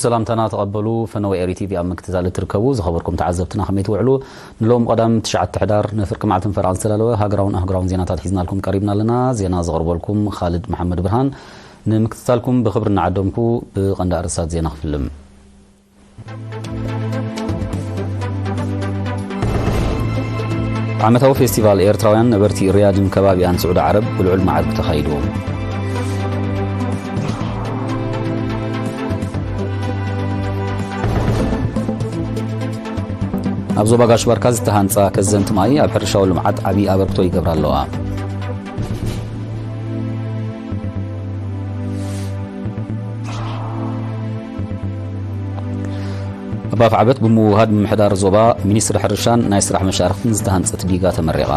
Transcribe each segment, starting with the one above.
ሰላምታና ተቐበሉ። ፈነወ ኤሪ ቲቪ ኣብ ምክትታል እትርከቡ ዝኸበርኩም ተዓዘብትና ከመይ ትውዕሉ? ንሎም ቀዳም ትሽዓተ ሕዳር ንፍርቂ መዓልትን ፈረቓን ዝተዳለወ ሃገራውን ኣህጉራውን ዜናታት ሒዝናልኩም ቀሪብና ኣለና። ዜና ዘቕርበልኩም ኻልድ መሓመድ ብርሃን። ንምክትታልኩም ብኽብሪ እናዓደምኩ ብቐንዲ ኣርእስታት ዜና ክፍልም። ዓመታዊ ፌስቲቫል ኤርትራውያን ነበርቲ ሪያድን ከባቢኣን ስዑዲ ዓረብ ብልዑል መዓርግ ተኻይዱ። ኣብ ዞባ ጋሽ ባርካ ዝተሃንጻ ከዘንቲ ማይ ኣብ ሕርሻዊ ልምዓት ዓብዪ ኣበርክቶ ይገብራ ኣለዋ። ኣብ ኣፍዓበት ብምውሃድ ምምሕዳር ዞባ፣ ሚኒስትሪ ሕርሻን ናይ ስራሕ መሻርኽትን ዝተሃንጸት ዲጋ ተመሪቓ።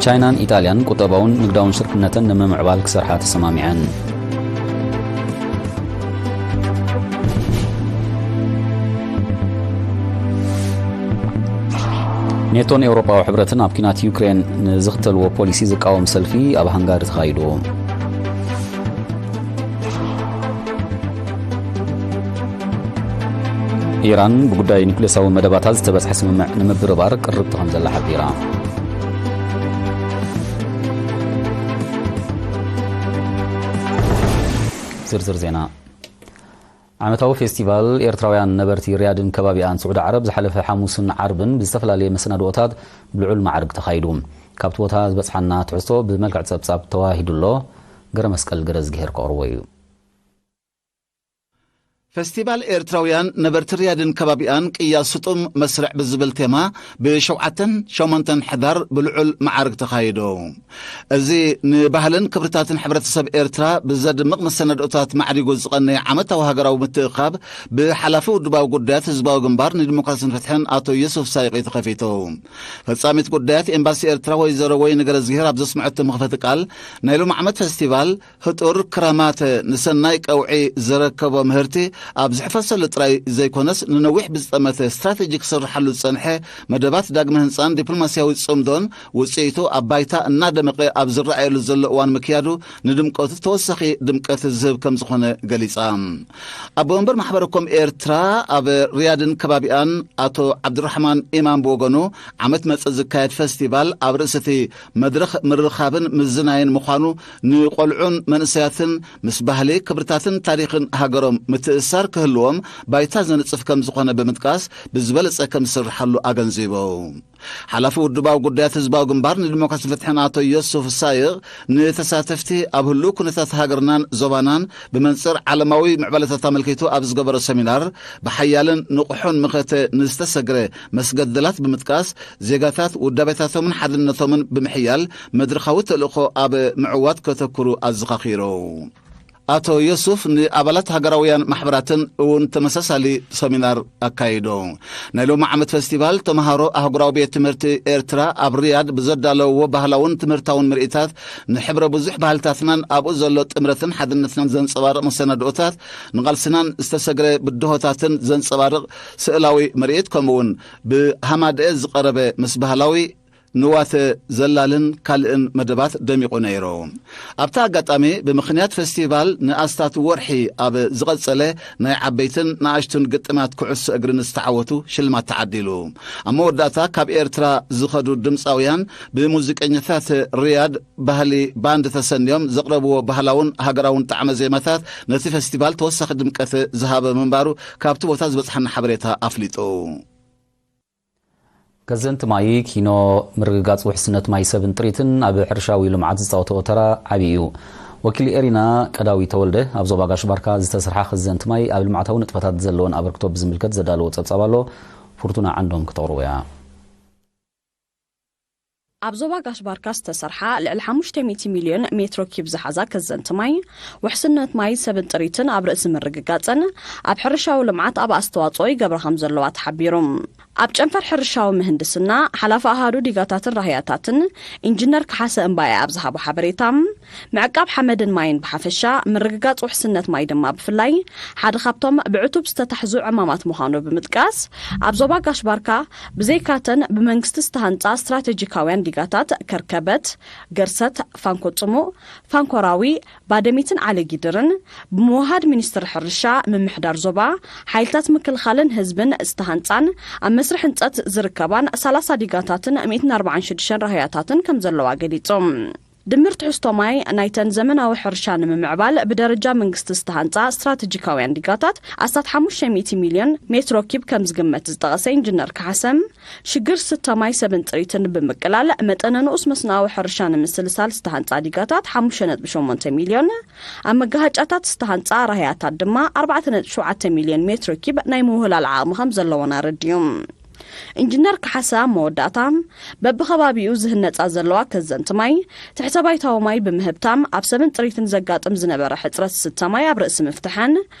ቻይናን ኢጣልያን ቁጠባውን ንግዳውን ሽርክነተን ንምምዕባል ክሰርሓ ተሰማሚዐን። ኔቶን ኤውሮጳዊ ሕብረትን ኣብ ኲናት ዩክሬን ንዝኽተልዎ ፖሊሲ ዝቃወም ሰልፊ ኣብ ሃንጋሪ ተኻይዱ። ኢራን ብጉዳይ ኒኩሌሳዊ መደባታ ዝተበጽሐ ስምምዕ ንምብርባር ቅርብቲ ከም ዘላ ሓቢራ። ዝርዝር ዜና። ዓመታዊ ፌስቲቫል ኤርትራውያን ነበርቲ ሪያድን ከባቢኣን ስዑዲ ዓረብ ዝሓለፈ ሓሙስን ዓርብን ብዝተፈላለየ መሰናድኦታት ብልዑል ማዕርግ ተኻይዱ። ካብቲ ቦታ ዝበጽሓና ትሕዝቶ ብመልክዕ ጸብጻብ ተዋሂዱ ኣሎ። ገረ መስቀል ገረ ዝግሄር ከቕርቦ እዩ። ፌስቲቫል ኤርትራውያን ነበርቲ ሪያድን ከባቢኣን ቅያ ስጡም መስርዕ ብዝብል ቴማ ብሸውዓተን ሸሞንተን ሕዳር ብልዑል መዓርግ ተኻይዱ። እዚ ንባህልን ክብርታትን ሕብረተሰብ ኤርትራ ብዘድምቕ መሰናድኦታት ማዕሪጉ ዝቐነየ ዓመታዊ ሃገራዊ ምትእኻብ ብሓላፊ ውድባዊ ጉዳያት ህዝባዊ ግንባር ንዲሞክራስን ፍትሕን ኣቶ ዮሱፍ ሳይቂ ተኸፊቱ። ፈጻሚት ጉዳያት ኤምባሲ ኤርትራ ወይዘሮ ወይኒ ገረዝግሄር ኣብ ዘስምዐቶ መኽፈቲ ቃል፣ ናይ ሎም ዓመት ፌስቲቫል ህጡር ክራማት ንሰናይ ቀውዒ ዘረከቦ ምህርቲ ኣብ ዝሕፈሰሉ ጥራይ ዘይኮነስ፣ ንነዊሕ ብዝጠመተ ስትራቴጂ ክስርሓሉ ዝጸንሐ መደባት ዳግመ ህንጻን ዲፕሎማስያዊ ጽምዶን ውጽኢቱ ኣብ ባይታ እናደመቐ ኣብ ዝረኣየሉ ዘሎ እዋን ምክያዱ ንድምቀቱ ተወሳኺ ድምቀት ዝህብ ከም ዝኾነ ገሊጻ። ኣቦ መንበር ማሕበረ ኮም ኤርትራ ኣብ ሪያድን ከባቢኣን ኣቶ ዓብዱራሕማን ኢማም ብወገኑ፣ ዓመት መጸ ዝካየድ ፈስቲቫል ኣብ ርእሲ እቲ መድረኽ ምርኻብን ምዝናይን ምዃኑ፣ ንቆልዑን መንእሰያትን ምስ ባህሊ፣ ክብርታትን ታሪኽን ሃገሮም ምትእስሳር ክህልዎም ባይታ ዘንጽፍ ከም ዝኾነ ብምጥቃስ፣ ብዝበለጸ ከም ዝስርሓሉ ኣገንዚቡ። ሓላፊ ውድባዊ ጉዳያት ህዝባዊ ግንባር ንዲሞክራሲ ፍትሕን ኣቶ ዮሱፍ ሳይቕ፣ ንተሳተፍቲ ኣብ ህሉው ኩነታት ሃገርናን ዞባናን ብመንጽር ዓለማዊ ምዕባለታት ኣመልኪቱ ኣብ ዝገበሮ ሰሚናር፣ ብሓያልን ንቑሑን መኸተ ንዝተሰግረ መስገደላት ብምጥቃስ፣ ዜጋታት ውዳቤታቶምን ሓድነቶምን ብምሕያል መድረኻዊ ተልእኾ ኣብ ምዕዋት ከተኩሩ ኣዘኻኺሩ። ኣቶ ዮሱፍ ንኣባላት ሃገራውያን ማሕበራትን እውን ተመሳሳሊ ሰሚናር ኣካይዱ። ናይ ሎሚ ዓመት ፈስቲቫል ተምሃሮ ኣህጉራዊ ቤት ትምህርቲ ኤርትራ ኣብ ሪያድ ብዘዳለውዎ ባህላውን ትምህርታውን ምርኢታት ንሕብረ ብዙሕ ባህልታትናን ኣብኡ ዘሎ ጥምረትን ሓድነትናን ዘንጸባርቕ መሰናድኦታት፣ ንቓልስናን ዝተሰግረ ብድሆታትን ዘንጸባርቕ ስእላዊ ምርኢት፣ ከምኡውን ብሃማደኤ ዝቐረበ ምስ ባህላዊ ንዋተ ዘላልን ካልእን መደባት ደሚቑ ነይሩ። ኣብቲ ኣጋጣሚ፣ ብምኽንያት ፈስቲቫል ንኣስታት ወርሒ ኣብ ዝቐጸለ ናይ ዓበይትን ንኣሽቱን ግጥማት ኩዕሶ እግሪ ንዝተዓወቱ ሽልማት ተዓዲሉ። ኣብ መወዳእታ፣ ካብ ኤርትራ ዝኸዱ ድምጻውያን ብሙዚቀኛታት ሪያድ ባህሊ ባንድ ተሰንዮም ዘቕረብዎ ባህላውን ሃገራውን ጣዕመ ዜማታት ነቲ ፈስቲቫል ተወሳኺ ድምቀት ዝሃበ ምንባሩ ካብቲ ቦታ ዝበጽሓና ሓበሬታ ኣፍሊጡ። ከዘንቲ ማይ ኪኖ ምርግጋጽ ውሕስነት ማይ ሰብን ጥሪትን ኣብ ሕርሻዊ ልምዓት ዝጻወተኦ ተራ ዓቢ እዩ። ወኪል ኤሪና ቀዳዊ ተወልደ ኣብ ዞባ ጋሽ ባርካ ዝተሰርሓ ከዘንቲ ማይ ኣብ ልምዓታዊ ንጥፈታት ዘለወን ኣበርክቶ ብዝምልከት ዘዳለዎ ጸብጻብ ኣሎ። ፍርቱና ዓንዶም ክተቕርቦ እያ። ኣብ ዞባ ጋሽ ባርካ ዝተሰርሓ ልዕሊ ሓሙሽተ ሚእቲ ሚልዮን ሜትሮ ኪብ ዝሓዛ ከዘንቲ ማይ፣ ውሕስነት ማይ ሰብን ጥሪትን ኣብ ርእሲ ምርግጋጽን ኣብ ሕርሻዊ ልምዓት ኣብ ኣስተዋጽኦ ይገብራ ከም ዘለዋ ተሓቢሩ። ኣብ ጨንፈር ሕርሻዊ ምህንድስና ሓላፊ ኣሃዱ ዲጋታትን ራህያታትን ኢንጂነር ካሓሰ እምባየ ኣብ ዝሃቦ ሓበሬታ፣ ምዕቃብ ሓመድን ማይን ብሓፈሻ፣ ምርግጋጽ ውሕስነት ማይ ድማ ብፍላይ ሓደ ካብቶም ብዕቱብ ዝተታሕዙ ዕማማት ምዃኑ ብምጥቃስ፣ ኣብ ዞባ ጋሽ ባርካ ብዘይካተን ብመንግስቲ ዝተሃንጻ ስትራቴጂካውያን ዲጋታት ከርከበት፣ ገርሰት፣ ፋንኮ ጽሙእ፣ ፋንኮራዊ፣ ባደሚትን ዓለጊድርን ብምውሃድ ሚኒስትሪ ሕርሻ ምምሕዳር ዞባ ሓይልታት ምክልኻልን ህዝብን ዝተሃንጻን ኣብ መስርሕ ህንጸት ዝርከባን ሰላሳ ዲጋታትን ሚእትን ኣርባዓን ሽዱሽተ ራህያታትን ከም ዘለዋ ገሊጹ። ድምር ትሕዝቶ ማይ ናይተን ዘመናዊ ሕርሻ ንምምዕባል ብደረጃ መንግስቲ ዝተሃንጻ ስትራቴጂካውያን ዲጋታት ኣስታት ሓሙሽተ ሚእቲ ሚልዮን ሜትሮ ኪብ ከም ዝግመት ዝጠቐሰ ኢንጂነር ካሕሰም፣ ሽግር ስተ ማይ ሰብን ጥሪትን ብምቅላል መጠነ ንኡስ መስኖኣዊ ሕርሻ ንምስልሳል ዝተሃንጻ ዲጋታት ሓሙሽተ ነጥቢ ሸሞንተ ሚልዮን፣ ኣብ መጋሃጫታት ዝተሃንጻ ራህያታት ድማ ኣርባዕተ ነጥቢ ሸውዓተ ሚልዮን ሜትሮ ኪብ ናይ ምውህላል ዓቕሚ ከም ዘለዎን ኣረዲኡ። ኢንጂነር ካሓሳ መወዳእታ በብኸባቢኡ ዝህነጻ ዘለዋ ከዘንቲ ማይ ትሕተ ባይታዊ ማይ ብምህብታም ኣብ ሰብን ጥሪትን ዘጋጥም ዝነበረ ሕጽረት ስተ ማይ ኣብ ርእሲ ምፍትሐን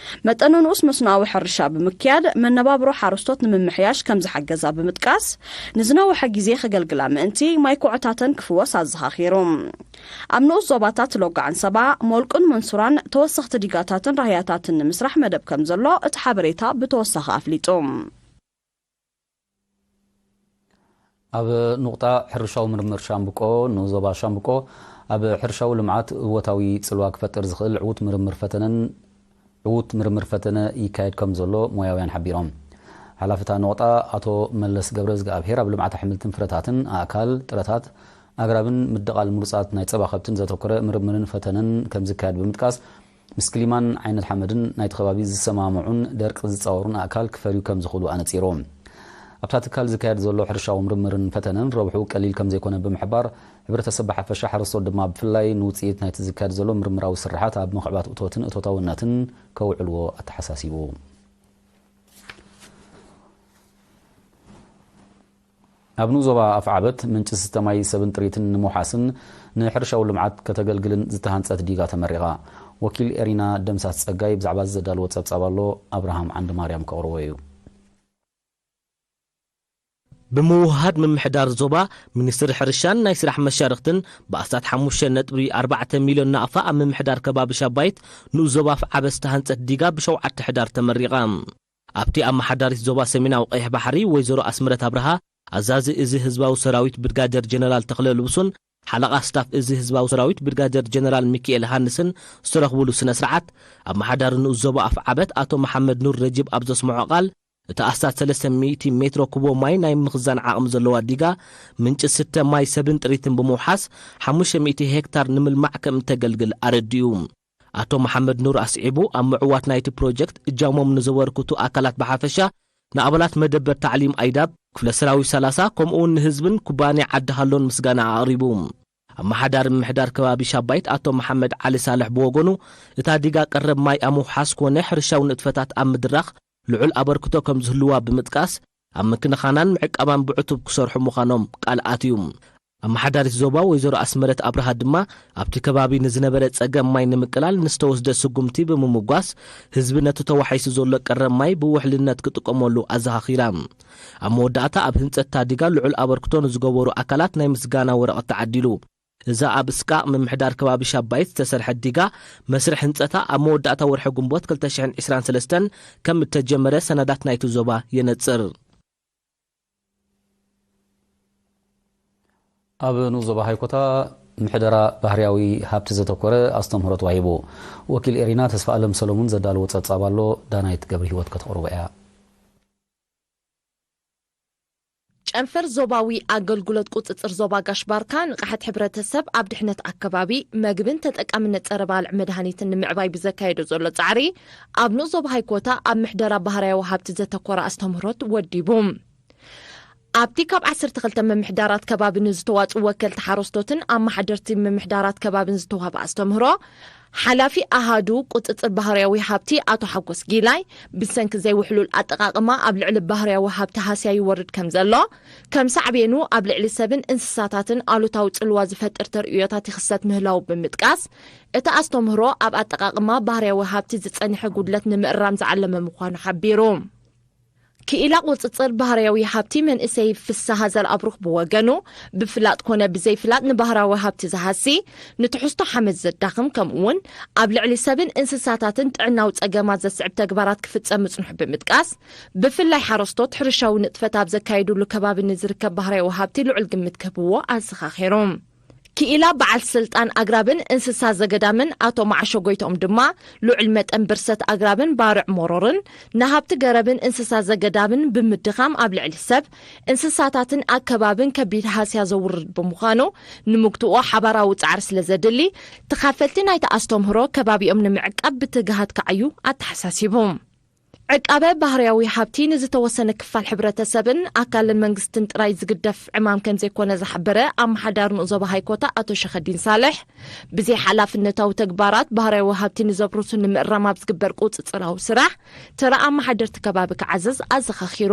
መጠነ ንኡስ መስኖኣዊ ሕርሻ ብምክያድ መነባብሮ ሓረስቶት ንምምሕያሽ ከም ዝሓገዛ ብምጥቃስ፣ ንዝነውሐ ግዜ ከገልግላ ምእንቲ ማይ ኮዕታተን ክፍወስ ኣዘኻኺሩ። ኣብ ንኡስ ዞባታት ሎጋ ዓንሰባ፣ ሞልቁን መንሱራን ተወሰኽቲ ዲጋታትን ራህያታትን ንምስራሕ መደብ ከም ዘሎ እቲ ሓበሬታ ብተወሳኺ ኣፍሊጡ። ኣብ ኑቕጣ ሕርሻዊ ምርምር ሻምብቆ፣ ንኡስ ዞባ ሻምብቆ ኣብ ሕርሻዊ ልምዓት እወታዊ ጽልዋ ክፈጥር ዝኽእል ዕዉት ምርምር ፈተነን ዕዉት ምርምር ፈተነ ይካየድ ከም ዘሎ ሞያውያን ሓቢሮም። ሓላፊ እታ ኑቕጣ ኣቶ መለስ ገብረ እግዚኣብሔር ኣብ ልምዓት ኣሕምልትን ፍረታትን፣ ኣእካል፣ ጥረታት ኣግራብን ምድቓል ምሩጻት ናይ ጸባ ከብትን ዘተኮረ ምርምርን ፈተነን ከም ዝካየድ ብምጥቃስ፣ ምስ ክሊማን ዓይነት ሓመድን ናይቲ ከባቢ ዝሰማምዑን ደርቂ ዝጻወሩን ኣእካል ክፈርዩ ከም ዝኽእሉ ኣነጺሩ። ኣብታ ትካል ዝካየድ ዘሎ ሕርሻዊ ምርምርን ፈተነን ረብሑ ቀሊል ከም ዘይኮነ ብምሕባር፣ ሕብረተሰብ ብሓፈሻ፣ ሓረስቶት ድማ ብፍላይ ንውጽኢት ናይቲ ዝካየድ ዘሎ ምርምራዊ ስርሓት ኣብ ምኽዕባት እቶትን እቶታውነትን ከውዕልዎ ኣተሓሳሲቡ። ኣብ ንኡስ ዞባ ኣፍዓበት ምንጪ ስተ ማይ ሰብን ጥሪትን ንምውሓስን ንሕርሻዊ ልምዓት ከተገልግልን ዝተሃንጸት ዲጋ ተመሪቓ። ወኪል ኤሪና ደምሳስ ጸጋይ ብዛዕባ እዚ ዘዳለዎ ጸብጻብ ኣሎ፣ ኣብርሃም ዓንድማርያም ከቕርቦ እዩ። ብምውህሃድ ምምሕዳር ዞባ፣ ሚኒስትሪ ሕርሻን ናይ ስራሕ መሻርኽትን ብኣስታት ሓሙሽተ ነጥቢ ኣርባዕተ ሚልዮን ናቕፋ ኣብ ምምሕዳር ከባቢ ሻባይት ንኡስ ዞባ ኣፍዓበት ዝተሃንጸት ዲጋ ብሸውዓተ ሕዳር ተመሪቓ። ኣብቲ ኣመሓዳሪት ዞባ ሰሜናዊ ቀይሕ ባሕሪ ወይዘሮ ኣስመረት ኣብርሃ፣ ኣዛዚ እዚ ህዝባዊ ሰራዊት ብርጋዴር ጀነራል ተኽለ ልብሱን ሓለቓ ስታፍ እዚ ህዝባዊ ሰራዊት ብርጋዴር ጀነራል ሚኪኤል ሃንስን ዝተረኽቡሉ ስነ ስርዓት፣ ኣመሓዳሪ ንኡስ ዞባ ኣፍዓበት ኣቶ መሓመድ ኑር ረጂብ ኣብ ዘስምዖ ቃል፣ እቲ ኣስታት ሰለስተ ሚእቲ ሜትሮ ኩቦ ማይ ናይ ምኽዛን ዓቕሚ ዘለዋ ዲጋ፣ ምንጪ ስተ ማይ ሰብን ጥሪትን ብምውሓስ፣ ሓሙሽተ ሚእቲ ሄክታር ንምልማዕ ከም እተገልግል ኣረዲኡ። ኣቶ መሓመድ ኑር ኣስዒቡ፣ ኣብ ምዕዋት ናይቲ ፕሮጀክት እጃሞም ንዘበርክቱ ኣካላት ብሓፈሻ፣ ንኣባላት መደበር ታዕሊም ኣይዳብ፣ ክፍለ ሰራዊት ሰላሳ፣ ከምኡውን ንህዝብን ኩባንያ ዓዲ ሃሎን ምስጋና ኣቕሪቡ። ኣመሓዳሪ ምምሕዳር ከባቢ ሻባይት ኣቶ መሓመድ ዓሊ ሳልሕ ብወገኑ፣ እታ ዲጋ ቀረብ ማይ ኣብ ምውሓስ ኮነ ሕርሻዊ ንጥፈታት ኣብ ምድራኽ ልዑል ኣበርክቶ ከም ዝህልዋ ብምጥቃስ፣ ኣብ ምክንኻናን ምዕቃባን ብዕቱብ ክሰርሑ ምዃኖም ቃል ኣትዩ። ኣመሓዳሪት ዞባ ወይዘሮ ኣስመረት ኣብርሃ ድማ፣ ኣብቲ ከባቢ ንዝነበረ ጸገም ማይ ንምቅላል ንዝተወስደ ስጉምቲ ብምምጓስ፣ ህዝቢ ነቲ ተዋሒሱ ዘሎ ቀረብ ማይ ብውሕልነት ክጥቀመሉ ኣዘኻኺራ። ኣብ መወዳእታ፣ ኣብ ህንጸት እታ ዲጋ ልዑል ኣበርክቶ ንዝገበሩ ኣካላት ናይ ምስጋና ወረቐት ተዓዲሉ። እዛ ኣብ እስቃቕ ምምሕዳር ከባቢ ሻባይት ዝተሰርሐት ዲጋ፣ መስርሕ ህንጸታ ኣብ መወዳእታ ወርሒ ግንቦት ክልተ ሽሕን ዕስራን ሰለስተን ከም እተጀመረ ሰነዳት ናይቲ ዞባ የነጽር። ኣብ ንኡስ ዞባ ሃይኮታ ምሕደራ ባህርያዊ ሃብቲ ዘተኮረ ኣስተምህሮ ተዋሂቡ። ወኪል ኤሪና ተስፋ ኣለም ሰሎሙን ዘዳለዎ ጸብጻብ ኣሎ፣ ዳናይት ገብረ ህይወት ከተቕርቦ እያ። ጨንፈር ዞባዊ ኣገልግሎት ቁጽጽር ዞባ ጋሽ ባርካ ንቕሓት ሕብረተሰብ ኣብ ድሕነት ኣከባቢ፣ መግብን ተጠቃምነት ጸረ ባልዕ መድሃኒትን ንምዕባይ ብዘካየዶ ዘሎ ጻዕሪ፣ ኣብ ንኡስ ዞባ ሃይኮታ ኣብ ምሕደራ ባህርያዊ ሃብቲ ዘተኮረ ኣስተምህሮት ወዲቡ። ኣብቲ ካብ ዓሰርተ ክልተ ምምሕዳራት ከባቢ ንዝተዋጽኡ ወከልቲ ሓረስቶትን ኣመሓደርቲ ምምሕዳራት ከባብን ዝተዋህበ ኣስተምህሮ፣ ሓላፊ ኣሃዱ ቁጽጽር ባህርያዊ ሃብቲ ኣቶ ሓጎስ ጊላይ፣ ብሰንኪ ዘይውሕሉል ኣጠቓቕማ ኣብ ልዕሊ ባህርያዊ ሃብቲ ሃስያ ይወርድ ከም ዘሎ፣ ከም ሳዕቤኑ ኣብ ልዕሊ ሰብን እንስሳታትን ኣሉታዊ ጽልዋ ዝፈጥር ተርእዮታት ይኽሰት ምህላዉ ብምጥቃስ፣ እቲ ኣስተምህሮ ኣብ ኣጠቓቕማ ባህርያዊ ሃብቲ ዝጸንሐ ጉድለት ንምእራም ዝዓለመ ምዃኑ ሓቢሩ። ክኢላ ቁጽጽር ባህርያዊ ሃብቲ መንእሰይ ፍስሃ ዘርኣብሩኽ ብወገኑ፣ ብፍላጥ ኮነ ብዘይፍላጥ ንባህርያዊ ሃብቲ ዝሃሲ፣ ንትሕዝቶ ሓመድ ዘዳኽም፣ ከምኡ እውን ኣብ ልዕሊ ሰብን እንስሳታትን ጥዕናዊ ጸገማት ዘስዕብ ተግባራት ክፍጸም ምጽንሑ ብምጥቃስ፣ ብፍላይ ሓረስቶት ሕርሻዊ ንጥፈት ኣብ ዘካየዱሉ ከባቢ ንዝርከብ ባህርያዊ ሃብቲ ልዑል ግምት ክህብዎ ኣዘኻኺሮም። ክኢላ በዓል ስልጣን ኣግራብን እንስሳ ዘገዳምን ኣቶ መዓሾ ጎይትኦም ድማ፣ ልዑል መጠን ብርሰት ኣግራብን ባርዕ መሮርን ንሃብቲ ገረብን እንስሳ ዘገዳምን ብምድኻም ኣብ ልዕሊ ሰብ፣ እንስሳታትን ኣከባብን ከቢድ ሃስያ ዘውርድ ብምዃኑ፣ ንምግትኦ ሓባራዊ ጻዕሪ ስለ ዘድሊ፣ ተኻፈልቲ ናይቲ ኣስተምህሮ ከባቢኦም ንምዕቃብ ብትግሃት ክዓዩ ኣተሓሳሲቡ። ዕቃበ ባህርያዊ ሃብቲ ንዝተወሰነ ክፋል ሕብረተሰብን ኣካልን መንግስትን ጥራይ ዝግደፍ ዕማም ከም ዘይኮነ ዝሓበረ ኣመሓዳሪ ንኡስ ዞባ ሃይኮታ ኣቶ ሸኸዲን ሳልሕ፣ ብዘይ ሓላፍነታዊ ተግባራት ባህርያዊ ሃብቲ ንዘብርሱ ንምእራም ኣብ ዝግበር ቁጽጽራዊ ስራሕ፣ ተራ ኣመሓደርቲ ከባቢ ክዓዘዝ ኣዘኻኺሩ።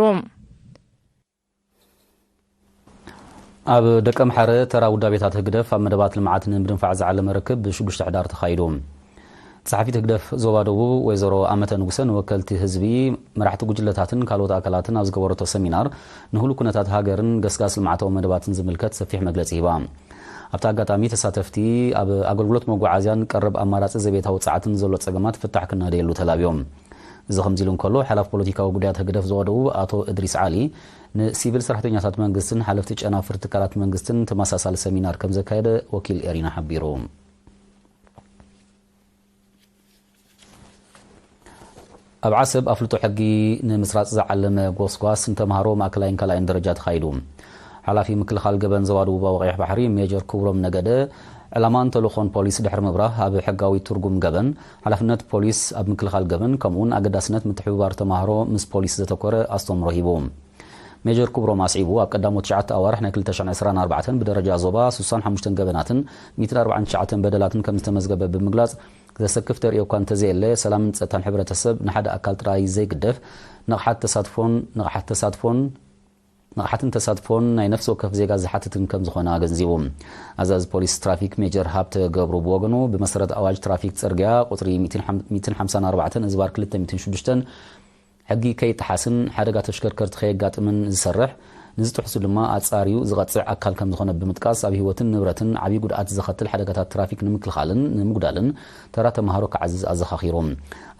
ኣብ ደቀምሓረ ተራ ውዳቤታት ህግደፍ ኣብ መደባት ልምዓት ንምድንፋዕ ዝዓለመ ርክብ ብ ሽዱሽተ ሕዳር ተኻይዱ። ጸሓፊት ህግደፍ ዞባ ደቡብ ወይዘሮ ኣመተ ንጉሰ ንወከልቲ ህዝቢ፣ መራሕቲ ጉጅለታትን ካልኦት ኣካላትን ኣብ ዝገበረቶ ሰሚናር፣ ንህሉ ኩነታት ሃገርን ገስጋስ ልምዓታዊ መደባትን ዝምልከት ሰፊሕ መግለጺ ሂባ። ኣብቲ ኣጋጣሚ ተሳተፍቲ፣ ኣብ ኣገልግሎት መጓዓዝያን ቀረብ ኣማራጺ ዘቤታዊ ጸዓትን ዘሎ ጸገማት ፍታሕ ክናደየሉ ተላብዮም። እዚ ከምዚ ኢሉ እንከሎ፣ ሓላፊ ፖለቲካዊ ጉዳያት ህግደፍ ዞባ ደቡብ ኣቶ እድሪስ ዓሊ፣ ንሲቪል ሰራሕተኛታት መንግስትን ሓለፍቲ ጨናፍር ትካላት መንግስትን ተመሳሳሊ ሰሚናር ከም ዘካየደ ወኪል ኤሪና ሓቢሩ። ኣብ ዓሰብ ኣፍልጦ ሕጊ ንምስራጽ ዝዓለመ ጎስጓስ ንተምሃሮ ማእከላይን ካልኣይን ደረጃ ተኻይዱ። ሓላፊ ምክልኻል ገበን ዞባ ደቡባዊ ቀይሕ ባሕሪ ሜጀር ክብሮም ነገደ፣ ዕላማን ተልእኾን ፖሊስ ድሕሪ ምብራህ፣ ኣብ ሕጋዊ ትርጉም ገበን፣ ሓላፍነት ፖሊስ ኣብ ምክልኻል ገበን፣ ከምኡውን ኣገዳስነት ምትሕብባር ተምሃሮ ምስ ፖሊስ ዘተኮረ ኣስተምህሮ ሂቡ። ሜጀር ክብሮም ኣስዒቡ፣ ኣብ ቀዳሞት ትሽዓተ ኣዋርሕ ናይ ክልተ ሽሕን ዕስራን ኣርባዕተን ብደረጃ ዞባ ስሳን ሓሙሽተን ገበናትን ሚእትን ኣርባዓን ትሽዓተን በደላትን ከም ዝተመዝገበ ብምግላጽ፣ ዘሰክፍ ተርእዮ እኳ እንተዘየለ፣ ሰላምን ጸጥታን ሕብረተሰብ ንሓደ ኣካል ጥራይ ዘይግደፍ፣ ንቕሓት ተሳትፎን፣ ንቕሓት ተሳትፎን፣ ንቕሓትን ተሳትፎን ናይ ነፍሲ ወከፍ ዜጋ ዝሓትትን ከም ዝኾነ ኣገንዚቡ። ኣዛዚ ፖሊስ ትራፊክ ሜጀር ሃብተ ገብሩ ብወገኑ፣ ብመሰረት ኣዋጅ ትራፊክ ጽርግያ ቁጽሪ ሚእትን ሓምሳን ኣርባዕተን እዝባር ክልተ ሚእትን ሽዱሽተን፣ ሕጊ ከይጠሓስን ሓደጋ ተሽከርከርቲ ከየጋጥምን ዝሰርሕ፣ ንዝጥሕሱ ድማ ኣጻርዩ ዝቐጽዕ ኣካል ከም ዝኾነ ብምጥቃስ፣ ኣብ ህይወትን ንብረትን ዓብዪ ጉድኣት ዘኸትል ሓደጋታት ትራፊክ ንምክልኻልን ንምጉዳልን ተራ ተምሃሮ ክዓዝዝ ኣዘኻኺሩ።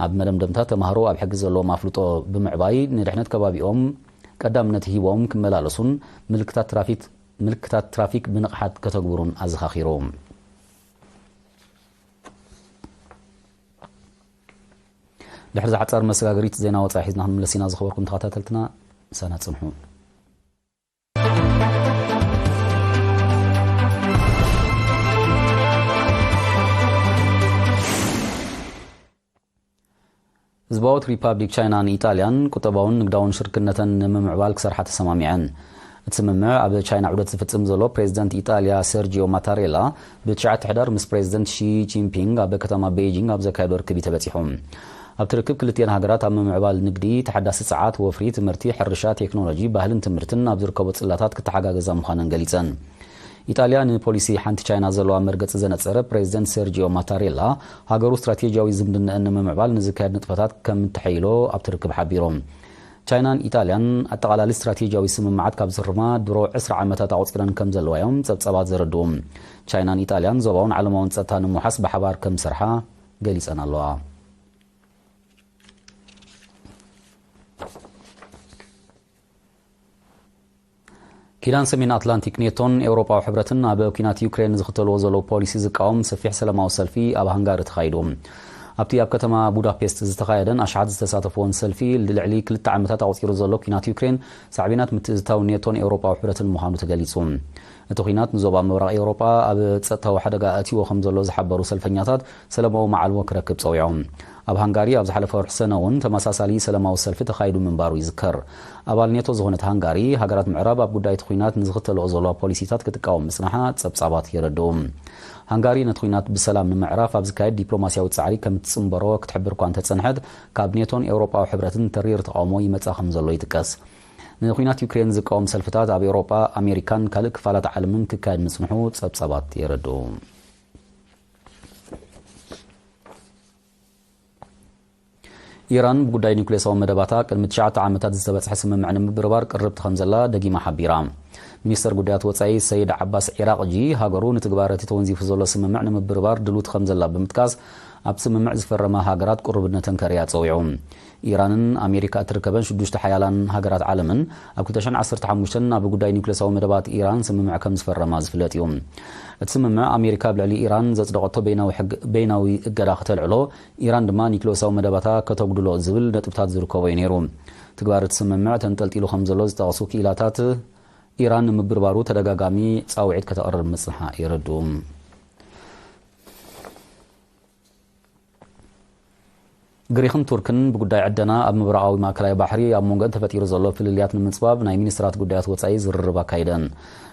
ኣብ መደምደምታ፣ ተምሃሮ ኣብ ሕጊ ዘለዎም ኣፍልጦ ብምዕባይ፣ ንድሕነት ከባቢኦም ቀዳምነት ሂቦም ክመላለሱን ምልክታት ትራፊክ፣ ምልክታት ትራፊክ ብንቕሓት ከተግብሩን ኣዘኻኺሩ። ድሕሪ ዝሓጻር መሰጋገሪት ዜና ወጻኢ ሒዝና ክንምለስ ኢና። ዝኸበርኩም ተኸታተልትና፣ ምሳና ጽንሑ። ህዝባዊት ሪፓብሊክ ቻይናን ኢጣልያን ቁጠባውን ንግዳውን ሽርክነተን ንምምዕባል ክሰርሓ ተሰማሚዐን። እቲ ስምምዕ ኣብ ቻይና ዑደት ዝፍጽም ዘሎ ፕሬዚደንት ኢጣልያ ሰርጂዮ ማታሬላ፣ ብትሽዓተ ሕዳር ምስ ፕሬዚደንት ሺ ጂንፒንግ ኣብ ከተማ ቤይጂንግ ኣብ ዘካየዶ ርክብ እዩ ተበጺሑ። ኣብቲ ርክብ ክልቲአን ሃገራት ኣብ ምምዕባል ንግዲ፣ ተሓዳሲ ጸዓት፣ ወፍሪ፣ ትምህርቲ፣ ሕርሻ፣ ቴክኖሎጂ፣ ባህልን ትምህርትን ኣብ ዝርከቡ ጽላታት ክተሓጋገዛ ምዃነን ገሊጸን። ኢጣልያ ንፖሊሲ ሓንቲ ቻይና ዘለዋ መርገጺ ዘነጸረ ፕሬዚደንት ሰርጂዮ ማታሬላ፣ ሃገሩ ስትራቴጂያዊ ዝምድናኣን ንምምዕባል ንዝካየድ ንጥፈታት ከም እተሐይሎ ኣብቲ ርክብ ሓቢሮም። ቻይናን ኢጣልያን ኣጠቓላሊ ስትራቴጂያዊ ስምምዓት ካብ ዝፍርማ ድሮ ዕስራ ዓመታት ኣቑጺረን ከም ዘለዋ እዮም ጸብጻባት ዘረድኡ። ቻይናን ኢጣልያን ዞባውን ዓለማውን ጸጥታ ንምውሓስ ብሓባር ከም ዝሰርሓ ገሊጸን ኣለዋ። ኪዳን ሰሜን ኣትላንቲክ ኔቶን ኤውሮጳዊ ሕብረትን ኣብ ኲናት ዩክሬን ዝኽተልዎ ዘለዉ ፖሊሲ ዝቃወም ሰፊሕ ሰላማዊ ሰልፊ ኣብ ሃንጋሪ ተኻይዱ። ኣብቲ ኣብ ከተማ ቡዳፔስት ዝተኻየደን ኣሽሓት ዝተሳተፍዎን ሰልፊ፣ ልዕሊ ክልተ ዓመታት ኣቑጺሩ ዘሎ ኲናት ዩክሬን ሳዕቤናት ምትእትታው ኔቶን ኤውሮጳዊ ሕብረትን ምዃኑ ተገሊጹ። እቲ ኲናት ንዞባ ምብራቕ ኤውሮጳ ኣብ ጸጥታዊ ሓደጋ ኣእትይዎ ከም ዘሎ ዝሓበሩ ሰልፈኛታት፣ ሰላማዊ መዓልቦ ክረክብ ጸዊዖም። ኣብ ሃንጋሪ ኣብ ዝሓለፈ ወርሒ ሰነ እውን ተመሳሳሊ ሰላማዊ ሰልፊ ተኻይዱ ምንባሩ ይዝከር። ኣባል ኔቶ ዝኾነት ሃንጋሪ፣ ሃገራት ምዕራብ ኣብ ጉዳይ እቲ ኲናት ንዝኽተልኦ ዘለዋ ፖሊሲታት ክትቃወም ምጽናሓ ጸብጻባት የረድኡ። ሃንጋሪ ነቲ ኲናት ብሰላም ንምዕራፍ ኣብ ዝካየድ ዲፕሎማስያዊ ጻዕሪ ከም እትጽንበሮ ክትሕብር እኳ እንተጸንሐት፣ ካብ ኔቶን ኤውሮጳዊ ሕብረትን ተሪር ተቓውሞ ይመጽኣ ከም ዘሎ ይጥቀስ። ንኲናት ዩክሬን ዝቃወም ሰልፍታት ኣብ ኤውሮጳ፣ ኣሜሪካን ካልእ ክፋላት ዓለምን ክካየድ ምጽንሑ ጸብጻባት የረድኡ። ኢራን ብጉዳይ ኒውክሌሳዊ መደባታ ቅድሚ ትሽዓተ ዓመታት ዝተበጽሐ ስምምዕ ንምብርባር ቅርብቲ ከም ዘላ ደጊማ ሓቢራ። ሚኒስተር ጉዳያት ወጻኢ ሰይድ ዓባስ ዒራቕጂ፣ ሃገሩ ንትግባረ እቲ ተወንዚፉ ዘሎ ስምምዕ ንምብርባር ድሉት ከም ዘላ ብምጥቃስ፣ ኣብቲ ስምምዕ ዝፈረማ ሃገራት ቅሩብነተን ከርእያ ጸዊዑ። ኢራንን ኣሜሪካ እትርከበን ሽዱሽተ ሓያላን ሃገራት ዓለምን ኣብ ክልተ ሽሕን ዓሰርተ ሓሙሽተን ኣብ ጉዳይ ኒውክሌሳዊ መደባት ኢራን ስምምዕ ከም ዝፈረማ ዝፍለጥ እዩ። እቲ ስምምዕ ኣሜሪካ ኣብ ልዕሊ ኢራን ዘጽደቐቶ በይናዊ ሕግ-፣ በይናዊ እገዳ ከተልዕሎ፣ ኢራን ድማ ኒውክሌሳዊ መደባታ ከተጉድሎ ዝብል ነጥብታት ዝርከቦ እዩ ነይሩ። ትግባር እቲ ስምምዕ ተንጠልጢሉ ከም ዘሎ ዝጠቐሱ ክኢላታት፣ ኢራን ንምብርባሩ ተደጋጋሚ ጻውዒት ከተቕርብ ምጽንሓ የረድኡ። ግሪኽን ቱርክን ብጉዳይ ዕደና ኣብ ምብራቓዊ ማእከላይ ባሕሪ ኣብ መንጎን ተፈጢሩ ዘሎ ፍልልያት ንምጽባብ ናይ ሚኒስትራት ጉዳያት ወጻኢ ዝርርብ ኣካይደን።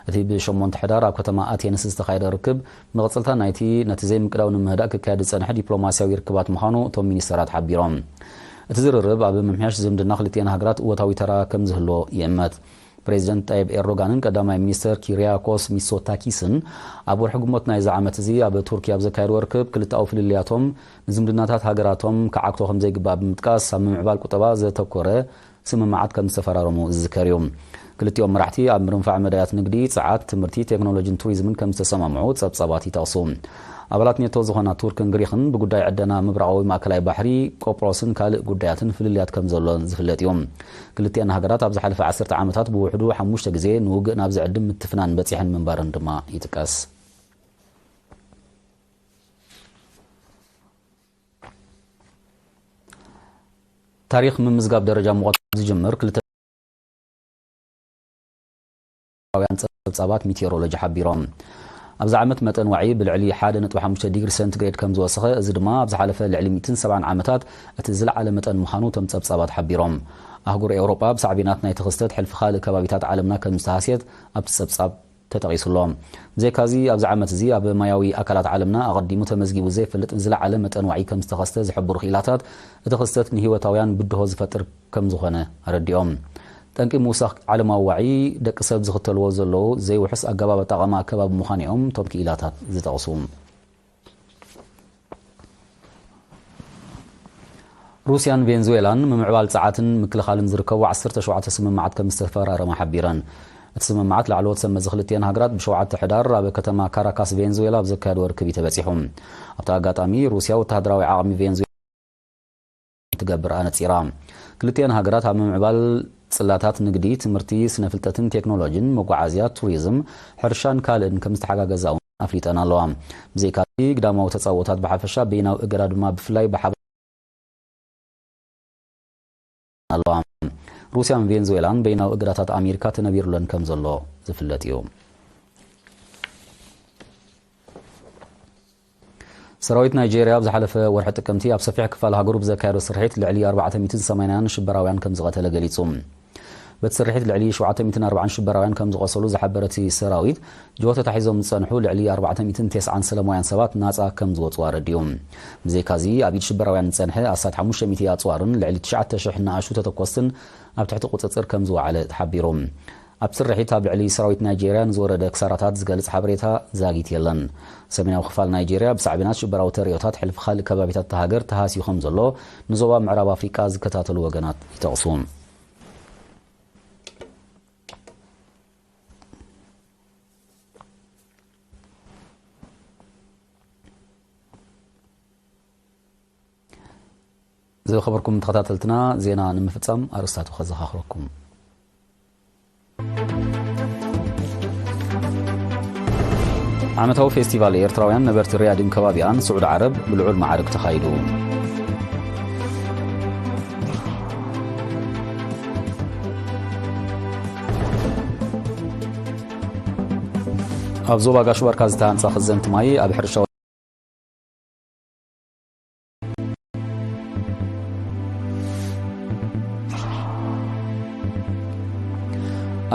እቲ ብሸሞንተ ሕዳር ኣብ ከተማ ኣቴንስ ዝተኻየደ ርክብ፣ መቐጸልታ ናይቲ ነቲ ዘይምቅዳው ንምህዳእ ክካየድ ዝጸንሐ ዲፕሎማስያዊ ርክባት ምዃኑ እቶም ሚኒስተራት ሓቢሮም። እቲ ዝርርብ ኣብ ምምሕያሽ ዝምድና ክልቲኤን ሃገራት እወታዊ ተራ ከም ዝህልዎ ይእመት። ፕሬዚደንት ጣይብ ኤርዶጋንን ቀዳማይ ሚኒስተር ኪሪያኮስ ሚሶታኪስን ኣብ ወርሒ ግንቦት ናይዚ ዓመት እዚ ኣብ ቱርኪ ኣብ ዘካየድዎ ርክብ፣ ክልተኣዊ ፍልልያቶም ንዝምድናታት ሃገራቶም ክዓግቶ ከም ዘይግባእ ብምጥቃስ፣ ኣብ ምምዕባል ቁጠባ ዘተኮረ ስምምዓት ከም ዝተፈራረሙ ዝዝከር እዩ። ክልቲኦም መራሕቲ ኣብ ምርንፋዕ መዳያት ንግዲ፣ ጸዓት፣ ትምህርቲ፣ ቴክኖሎጂን ቱሪዝምን ከም ዝተሰማምዑ ጸብጻባት ይጠቕሱ። ኣባላት ኔቶ ዝኾና ቱርክን ግሪኽን ብጉዳይ ዕደና ምብራቓዊ ማእከላይ ባሕሪ፣ ቆጵሮስን ካልእ ጉዳያትን ፍልልያት ከም ዘሎን ዝፍለጥ እዩ። ክልቲኣን ሃገራት ኣብ ዝሓለፈ ዓሰርተ ዓመታት ብውሕዱ ሓሙሽተ ግዜ ንውግእ ናብ ዝዕድም ምትፍናን በጺሐን ምንባረን ድማ ይጥቀስ። ታሪኽ ምምዝጋብ ደረጃ ሙቐት ዝጅምር ክልተ ጸብጻባት ሚቴዎሮሎጂ ሓቢሮም። ኣብዚ ዓመት መጠን ዋዒ ብልዕሊ ሓደ ነጥቢ ሓሙሽተ ዲግሪ ሴንቲግሬድ ከም ዝወሰኸ፣ እዚ ድማ ኣብ ዝሓለፈ ልዕሊ ሚእትን ሰብዓን ዓመታት እቲ ዝለዓለ መጠን ምዃኑ እቶም ጸብጻባት ሓቢሮም። ኣህጉር ኤውሮጳ ብሳዕቤናት ናይቲ ክስተት ሕልፊ ካልእ ከባቢታት ዓለምና ከም ዝተሃስየት ኣብቲ ጸብጻብ ተጠቒሱ ኣሎ። ብዘይካዚ፣ ኣብዚ ዓመት እዚ ኣብ ማያዊ ኣካላት ዓለምና ኣቐዲሙ ተመዝጊቡ ዘይፈልጥ ዝለዓለ መጠን ዋዒ ከም ዝተኸስተ ዝሕብሩ ክኢላታት፣ እቲ ክስተት ንህይወታውያን ብድሆ ዝፈጥር ከም ዝኾነ ኣረዲኦም። ጠንቂ ምውሳኽ ዓለማዊ ዋዒ፣ ደቂ ሰብ ዝኽተልዎ ዘለዉ ዘይውሑስ ኣገባብ ኣጠቓቕማ ኣከባቢ ምዃኑ እዮም እቶም ክኢላታት ዝጠቕሱ። ሩስያን ቬንዙዌላን ምምዕባል ጸዓትን ምክልኻልን ዝርከቡ ዓሰርተ ሸውዓተ ስምምዓት ከም ዝተፈራረማ ሓቢረን። እቲ ስምምዓት ላዕለዎት ሰብ መዚ ክልቲኤን ሃገራት ብሸውዓተ ሕዳር ኣብ ከተማ ካራካስ ቬንዙዌላ ኣብ ዘካየድዎ ርክብ እዩ ተበጺሑ። ኣብቲ ኣጋጣሚ ሩስያ ወተሃደራዊ ዓቕሚ ቬንዙዌላ ትገብር ኣነጺራ። ክልቲኤን ሃገራት ኣብ ምምዕባል ጽላታት ንግዲ፣ ትምህርቲ፣ ስነ ፍልጠትን ቴክኖሎጂን፣ መጓዓዝያ፣ ቱሪዝም፣ ሕርሻን ካልእን ከም ዝተሓጋገዛ እውን ኣፍሊጠን ኣለዋ። ብዘይካዚ፣ ግዳማዊ ተጻብኦታት ብሓፈሻ፣ በይናዊ እገዳ ድማ ብፍላይ ብሓባር ኣለዋ። ሩስያን ቬንዙዌላን በይናዊ እገዳታት ኣሜሪካ ተነቢሩለን ከም ዘሎ ዝፍለጥ እዩ። ሰራዊት ናይጄርያ ኣብ ዝሓለፈ ወርሒ ጥቅምቲ ኣብ ሰፊሕ ክፋል ሃገሩ ብዘካየዶ ስርሒት ልዕሊ ኣርባዕተ ሚእትን ሰማንያን ሽበራውያን ከም ዝቐተለ ገሊጹ። በቲ ስርሒት ልዕሊ ሸውዓተ ሚእትን ኣርባዓን ሽበራውያን ከም ዝቖሰሉ ዝሓበረ እቲ ሰራዊት፣ ጅሆ ተታሒዞም ዝጸንሑ ልዕሊ ኣርባዕተ ሚእትን ተስዓን ሰለማውያን ሰባት ናጻ ከም ዝወጹ ኣረዲኡ። ብዘይካዚ፣ ኣብ ኢድ ሽበራውያን ዝጸንሐ ኣስታት ሓሙሽተ ሚእቲ ኣጽዋርን ልዕሊ ትሽዓተ ሽሕ ንኣሽቱ ተተኮስትን ኣብ ትሕቲ ቁጽጽር ከም ዝወዓለ ተሓቢሩ። ኣብ ስርሒት ኣብ ልዕሊ ሰራዊት ናይጄርያ ንዝወረደ ክሳራታት ዝገልጽ ሓበሬታ ዛጊት የለን። ሰሜናዊ ክፋል ናይጄርያ ብሳዕቤናት ሽበራዊ ተርእዮታት ሕልፊ ካልእ ከባቢታት እታ ሃገር ተሃስዩ ከም ዘሎ ንዞባ ምዕራብ ኣፍሪቃ ዝከታተሉ ወገናት ይጠቕሱ። ዝኸበርኩም ተኸታተልትና፣ ዜና ንምፍጻም ኣርእስታቱ ከዘኻኽረኩም። ዓመታዊ ፌስቲቫል ኤርትራውያን ነበርቲ ሪያድን ከባቢኣን ስዑዲ ዓረብ ብልዑል ማዕርግ ተኻይዱ። ኣብ ዞባ ጋሽ ባርካ ዝተሃንጻ ክዘንቲ ማይ ኣብ ሕርሻ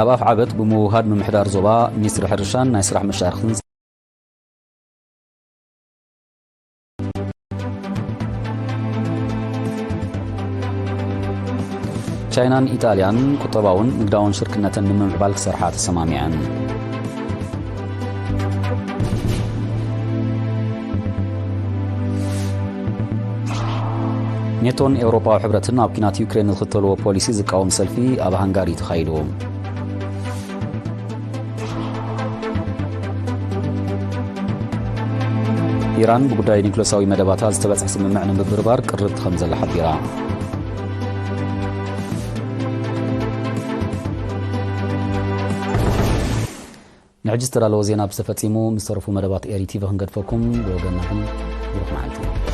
ኣብ ኣፍ ዓበት ብምውሃድ ምምሕዳር ዞባ፣ ሚኒስትሪ ሕርሻን ናይ ስራሕ መሻርኽትን ቻይናን ኢጣልያን ቁጠባውን ንግዳውን ሽርክነተን ንምምዕባል ክሰርሓ ተሰማሚዐን። ኔቶን ኤውሮጳዊ ሕብረትን ኣብ ኲናት ዩክሬን ዝኽተልዎ ፖሊሲ ዝቃወም ሰልፊ ኣብ ሃንጋሪ ተኻይዱ። ኢራን ብጉዳይ ኒውክለሳዊ መደባታ ዝተበጽሐ ስምምዕ ንምብርባር ቅርብቲ ከም ዘላ ሓቢራ። ንሕጂ ዝተዳለወ ዜና ብዝተፈጺሙ፣ ምስ ተረፉ መደባት ኤሪ ቲቪ ክንገድፈኩም። ብወገንና ግን ብሩኽ መዓልቲ።